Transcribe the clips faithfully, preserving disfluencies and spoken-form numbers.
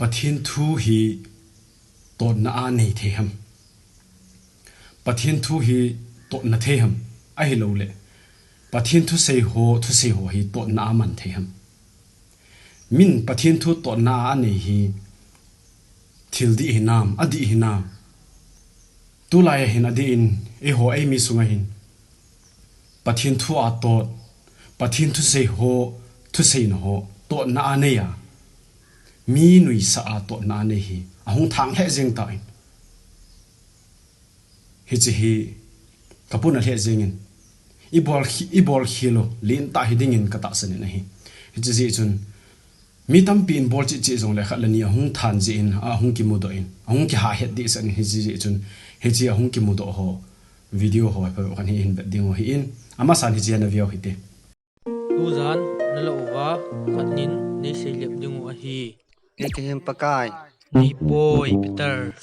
Pathen thu hi totna a nei thei ham? Pathen thu hi totna thei ham? Ahilouleh, Pathen thusei ho, thusei ho hi totna a man thei ham? Min Pathen thu totna a anei hi thil dih hinam, adih hinam? Tulai a hin adih in, eiho eimi sunga hin Pathen thu a tot, Pathen thusei ho, thuseina ho totna a nei a, mi nuisat a totna a nei hi ahung thang lheh jeng tan. Hiche hi kapuna lheh jengin, ibol khi, ibol khel u lentah hiding in katahsan in ahi. Hiche jeh chun, mi tampi in bol cheh cheh jongle khat le ni ahung than jeh in, ahung kimudoh in, ahung kihahet dehset in, hiche jeh chun, hiche ahung kimudoh ho, video ho, phabep khat hi hin vet ding u ahin, amasan hiche ana veu hite. Tujan nala uva, khat nin nei seilep ding u ahi. Kei kahim Pakai. Nei poi, Peter.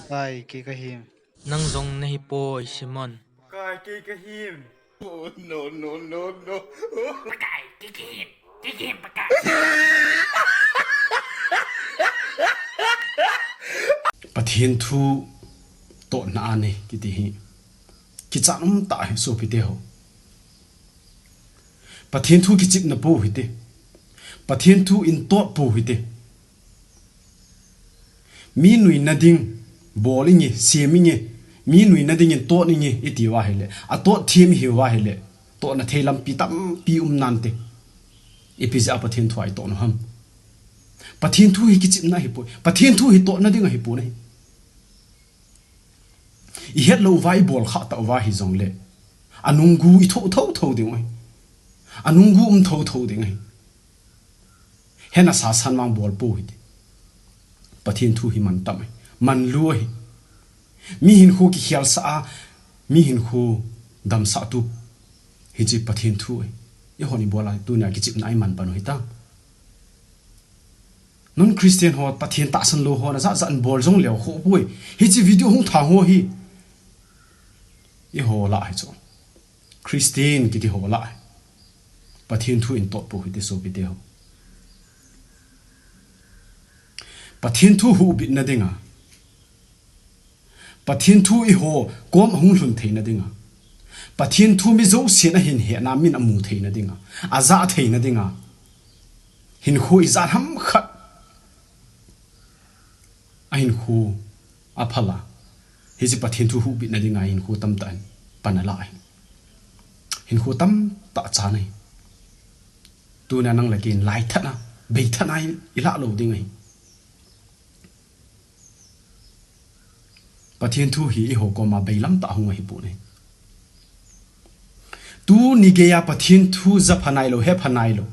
Pakai, kei kahim. Nang jong nahi poi, Simon. Pakai, kei kahim. Oh, no, no, no, no. Pakai, kei kahim. Kei kahim, Pakai. Pathen thu totna a nei kiti hi kichat um tah ahi, sopite ho. Pathen thu kichepna pou hite. Pathen thu in tot pou hite. Mi nuina ding bol inge, sem inge, mi nuina dingin tot inge iti uva ahile, atot them ihi uva ahile, totna thei lampi tampi um nante. Ipi jeh a Pathen thu a itot u ham? Pathen thu hi kichepna ahipoi. Pathen thu hi totna ding ahipoi. Ihet lou uva ibol khah tauva hijongle, anunggu itho tho tho ding ahi. Anunggu um tho tho ding ahi. Hena sasan mang bol pou hite. Pathen thu hi man tam ahi. Manlu ahi. Mi hinkho kikhelsah a, mi hinkho damsah tu hiche Pathen thu ahi. Eihon ibol a tunia kichepna a iman pan u hita. Non Christian ho, Pathen tahsan lou ho, najat jat in bol jong leu khoh poi. Hiche video hung thang ho hi eiho lah ahi chu. Christian kiti ho lah ahi. Pathen thu in tot pou hite sopite ho. Pathen thu huhbitna dinga, Pathen thu eiho kom ahung lhun theina dinga, Pathen thu mi jousen ahin hetna, min amu theina dinga, aja theina dinga, hinkho ijat ham khat ahinkho aphal a, hiche Pathen thu huhbitna dinga hinkho tamtah in pan ala ahi. Hinkho tamtah chan ahi. Tunia nang le kei in lai tah a, bei tah a ilah lou ding ahi. Pathen thu hi eiho koma beilam tah hung ahipoi. Tuni geiya Pathen thu ja pha nailou, he pha nailou.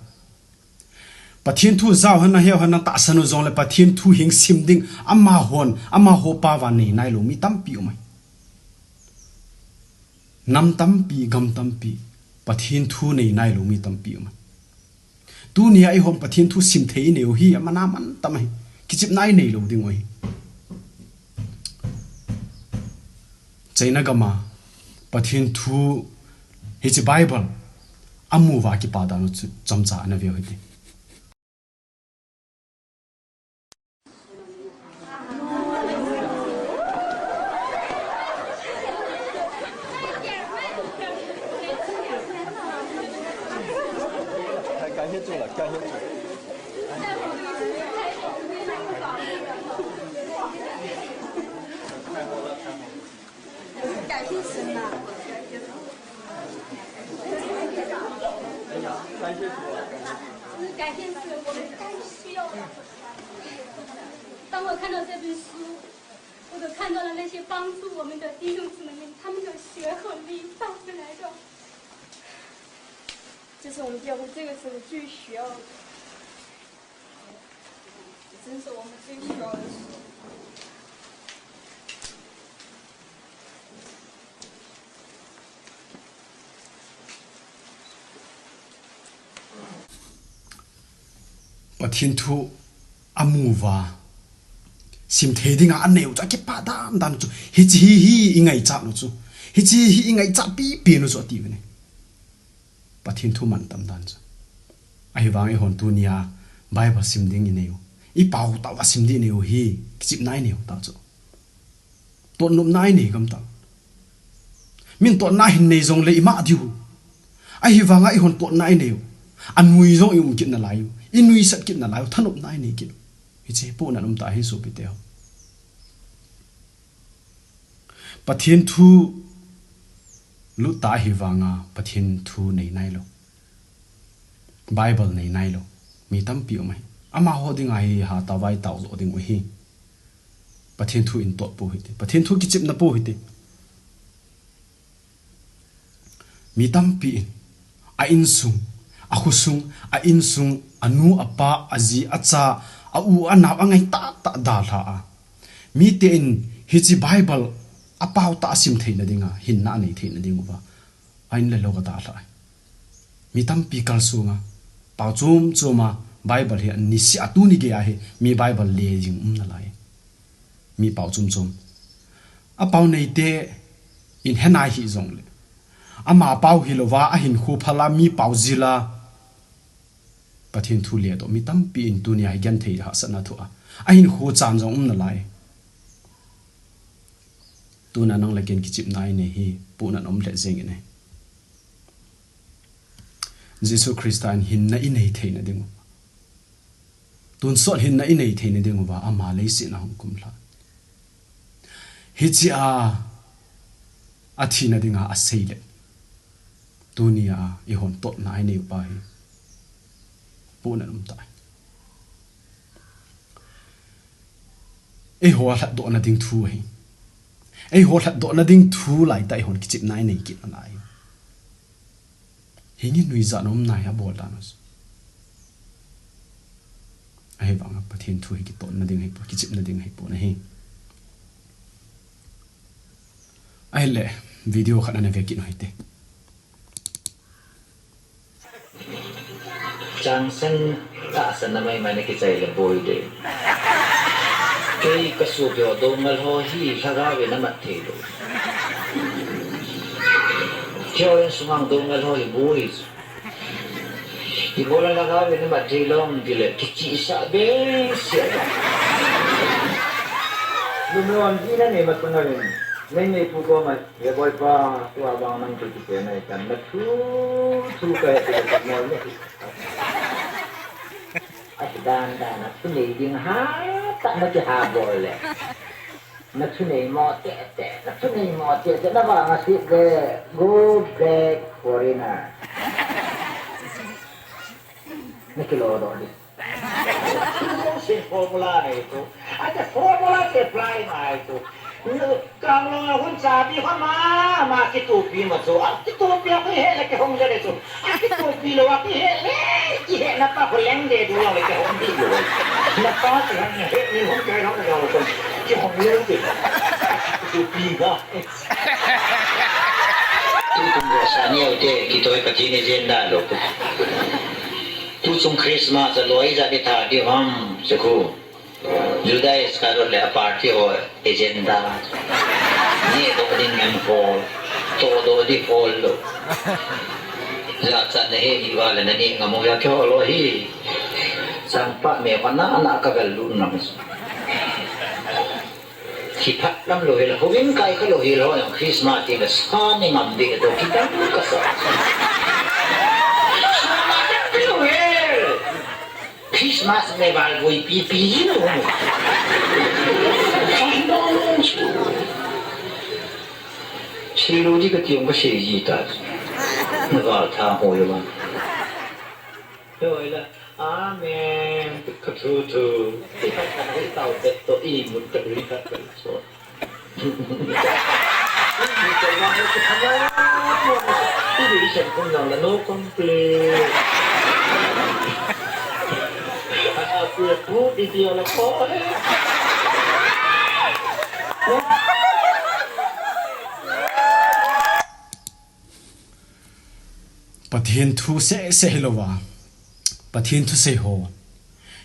Pathen thu jao henlang, heu henlang tahsan u jongle Pathen thu hing sim ding amahon, amaho pao va nei nailou mi tampi um ahi. Nam tampi, gam tampi, Pathen thu nei nailou mi tampi um ahi. Tunia eihon Pathen thu sim thei inei u hi aman aman tam ahi. Kichepna inei lou ding u ahi. China gam a Pathen thu hiche Bible amu uva kipa dan u chu chomcha ana veu hite. Thank you. 当我看到这本书，我都看到了那些帮助我们的弟兄姊妹们，他们的血和力带回来的。这是我们教会这个时候最需要的，真是我们最需要的书。 Pathen thu amu uva sim thei dinga anei u chu akipa dan dan chu. Hiche hi, hi ingaichat u chu. Hiche hi ingaichat pipi u chu ati uve. Pathen thu man tam dan chu. Ahivang eihon tunia Bible sim ding inei u, I pao tah uva sim ding inei u hi, kichepna inei u tah chu. Totnopna inei gam tah. Min totna hin nei jongle ima diu. Ahivanga eihon totna inei u. Anui jong i um kit nalai u. I nuisat kit nalai u. Thanopna inei kit u. Hiche pohnat um tah hi sopite ho. Pathen thu lut tah ahivanga Pathen thu nei nailou. Bible nei nailou. Mi tampi um ahi. Amaho dinga hi hatah a vai tao jo ding u ahi. Pathen thu in tot pou hite. Pathen thu kichepna pou hite. Mi tampi in, a insung, a khosung, a insung, anu, apa, aji, acha, a u, anao, angai tah tah dalha a. Mite in hiche Bible apao tah a sim theina dinga, hinna anei theina ding uva, a in le lou adalha ahi. Mi tampi kalsong a, pao chom chom a, Bible hi anise a, tuni gei a hi mi Bible le jing um nalai. Mi pao chom chom. Apao neite in he nai hijongle, ama pao hilouva, ahinkho phal a, mi pao jil a, Pathen thu ledoh mi tampi in tunia hi genthei hahsatna thoh a, ahinkho chan jong um nalai. Tuna nang le ken kichepna inei hi, pohnat um lheh jeng in ahi. Jesu Christa in hinna inei theina ding u, tonsot hinna inei theina ding uva ama leiset a hung kumlha. Hiche a, athina dinga asei le, tunia eihon totna inei u pa hi, pohnat um tah. Eiho lhatdohna ding thu ahi. Eiho lhatdohna ding thu laitah eihon kichepna inei kit nalai. Hinge nuijat na um nai abol dan u. Ahivanga Pathen thu hi kitotna ding ahipoi, kichepna ding ahipoi ahi. Ahile, video khat ana ve kit u hite. Changsan tahsan na maimai na kichai le boi de. Kei kasopi ho Doungel ho hi lhagao in amat theilou. Keiho insunga Doungel ho hi boi. Ibola lhagao in amat theilou ham tile kichihsah behseh a. Lungmon ji nanei masang uvin, neineipu koma, He boipa, tua vang nang thu kiseina hi kan na thu thu kahe tile kamol nahi. Ahi dan dan a thunei ding hatah a nakiha bol le, nathunei mo tehteh, nathunei mo tehteh, navang aset le, go back foreigner. Nakilodoh ding. Sin formula nei tu. Ate formula se apply mai tu. Kanglong a hun chabi kho ma, ama kitopi ma chu. Akitopi a kihe le kihong le chu. Akitopi lou a kihe le, kihe na pa kho leng de du le kihong di lou. Na pa kihong he ni hong kai hong le kihong le. Kitopi ma. Tukum rosa ni au te kitoi Pathen agenda lou. Tuchung Christmas a loi ijat itha diu ham, chukhu. Judas Iscariot le a party ho agenda. Nehdoh ding ngen hol, tohdoh ding hol lou. Jachat nahe diuva le naneh ngam uva kihol lou hi. Changpah me pana ana kagal lut nam. Kiphat lam lou hel, houin kai kha lou hel, ho jong Christmas ti le sa nei ngam ding to, kidang kasa. Sa ma te pi lou hel. Christmas me val boipi pi lou. Sa no. Sei lou di kati jong kasei ji ta. Na val tha ho jong. Hoi la. Amen. Ka thu thu. I khat khat hi tao pet to i mun ka dui khat khat so. I dui sen kum nang la no complain. A pu pu i ti ala ko. Pathen thu seh seh hilouva, Pathen thusei ho,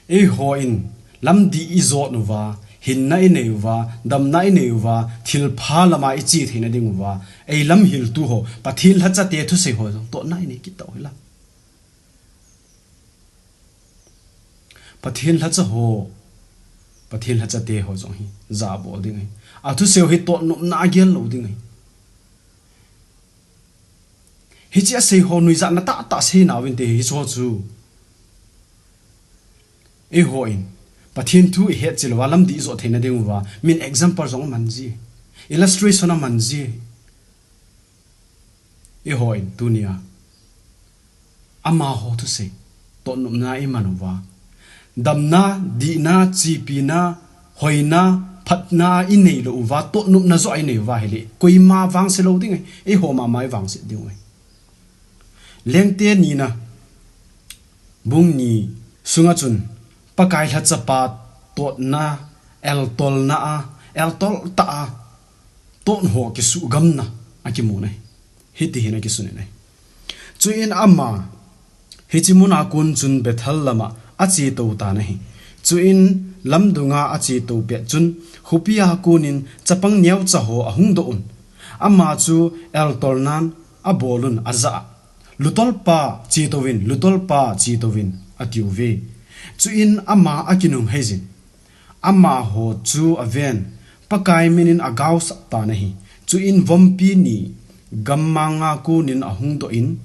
eiho in lamdih ijot uva, hinna inei uva, damna inei uva, thilpha lama iche theina ding uva, ei lamhiltu ho, Pathen lhacha te thusei ho jong totna inei kit tau hila. Pathen lhacha ho, Pathen lhacha te ho jong hi jabol ding ahi. Athusei ho hi totnopna a gel lou ding ahi. Hiche asei ho nuijatna tahtah sei nauvin te hiche ho chu. Eihon Pathen thu ihet cheh louva lamdih ijot theina diuva min example jong aman ji. Illustration aman ji. Eihon tunia amaho thusei totnopna iman uva, damna, dihna, chepina, hoina, phatna inei lou uva, totnopna joh a inei uva ahile, koima vangse lou ding ahi, eiho mama ivangse diu ahi. Lengte nina, bung ni sunga chun, Pakai lhacha pa totna, eltolna a, eltol tah a, tot ho kisuhgamna akimun ahi. Hiti hin akisun in ahi. Chuin ama, hiche muna kon chun Bethel lama achetou tan ahi. Chuin lamdunga achetou pet chun, khopia konin chapang neocha ho ahung doh un. Ama chu eltolnan abol un ajah a, Lutolpa chetouvin, lutolpa chetouvin, atiuve. Chuin ama akinung heijin. Amaho chu aven, Pakai minin agaosap tan ahi. Chuin vompi ni gammanga konin ahung doh in,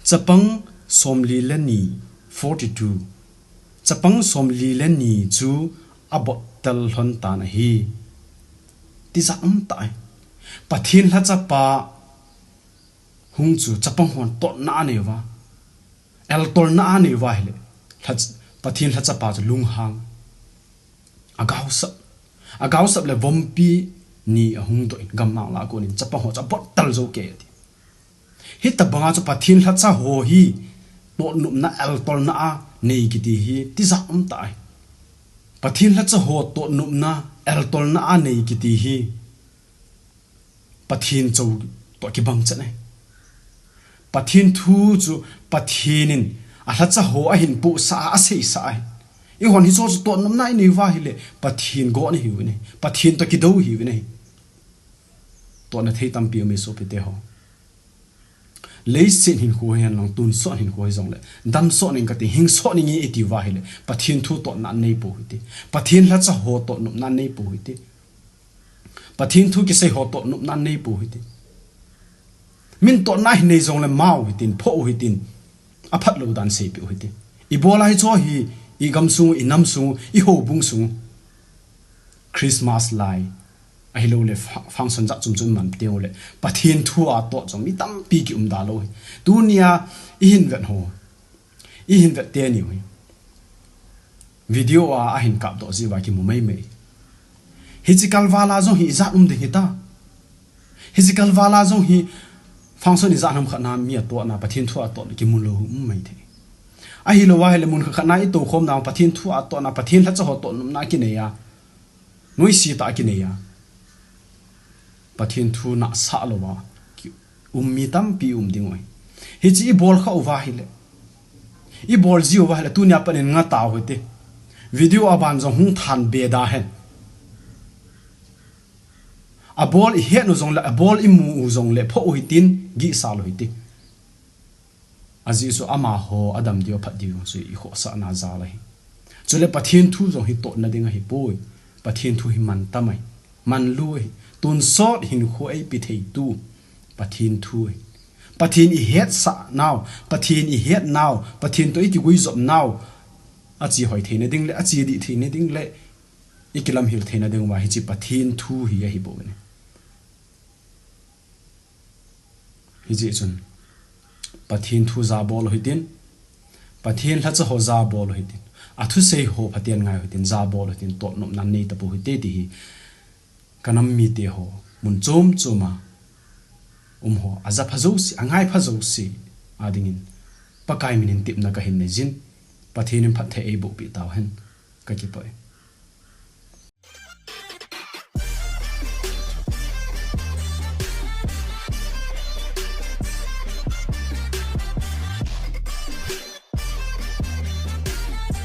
chapang somli le ni, forty-two, chapang somli le ni chu abottel lhon tan ahi. Tijat umtah e. Pathen lhacha pa hung chu chapang hon totna anei uva, eltolna anei uva ahile, lha-, Pathen lhacha pa chu lunghang, agaosap, agaosap le vompi ni ahung doh in, gammang lah a konin chapang ho chu abottel jou kei ati. Hitobanga chu Pathen lhacha ho hi totnopna, eltolna anei kiti hi tijat umtah e. Pathen lhacha ho totnopna, eltolna anei kiti hi Pathen cho toh kibang chet ahi. Pathen thu chu Pathen in alhacha ho ahin pohsah a, aseisah ahi. Eihon hiche ho chu totnopna inei uva ahile, Pathen gon ihiuvin ahi. Pathen toh kidou ihiuvin ahi. Totna thei tampi um e sopite ho. Leiset hinkho hihen lang, tonsot hinkho hijongle, damsot ning kati, hingsot ning e iti uva ahile, Pathen thu totna nei pou hite. Pathen lhacha ho totnopna nei pou hite. Pathen thu kisei ho totnopna nei pou hite. Min totna hin nei jongle mao hitin, pho u hitin, aphat lou dan seipeh u hite. Ibola hiche ho hi, igam sung u, inam sung u, ihoubung sung u, Christmas lai, ahilouleh fa-, function jat chom chom iman teng uleh, Pathen thu a tot jong mi tampi kium da lou hi. Tunia ihin vet ho, ihin vet teni u hi. Video a ahin kapdoh jeh uva kimu maimai. Hiche kalval a jong hi ijat um ding hita. Hiche kalval a jong hi function ijat ham khat na mi atotna, Pathen thu a totna kimu lou um mai thei. Ahilou ahile mun khat khat na itoukhomna, Pathen thu a totna, Pathen lhacha ho totnopna kinei a, noise tah a kinei a, Pathen thu nahsah louva kium mi tampi um ding u ahi. Hiche ibol kha uva ahile, ibol ji uva ahile, tunia pat in ngah tau hite. Video a ban jong hung than be da hen. Abol ihet u jongle, abol imu u jongle, pho u hitin, gihsal u hite. Ajeh chu amaho adam diu, aphat diu chu ikhohsahna jal ahi. Chule Pathen thu jong hi totna ding ahipoi. Pathen thu hi mantam ahi. Manlu ahi. Tonsot hinkho eipe theitu Pathen thu ahi. Pathen ihetsah nau, Pathen ihet nau, Pathen toh ikiguijop nau, achehoi theina ding le, achedih theina ding le, ikilamhil theina ding uva hiche Pathen thu hi ahibouve. Hijeh chun, Pathen thu jabol u hitin, Pathen lhacha ho jabol u hitin, athusei ho phaten ngai u hitin, jabol u hitin, totnopna nei tapou hite ti hi, kanam mite ho, mun chom chom a um ho, ajapha jouse, angaipha jouse a dingin, Pakai minin tepna kahin neijin, Pathen in phatthei eiboh peh tauhen, kakipah e.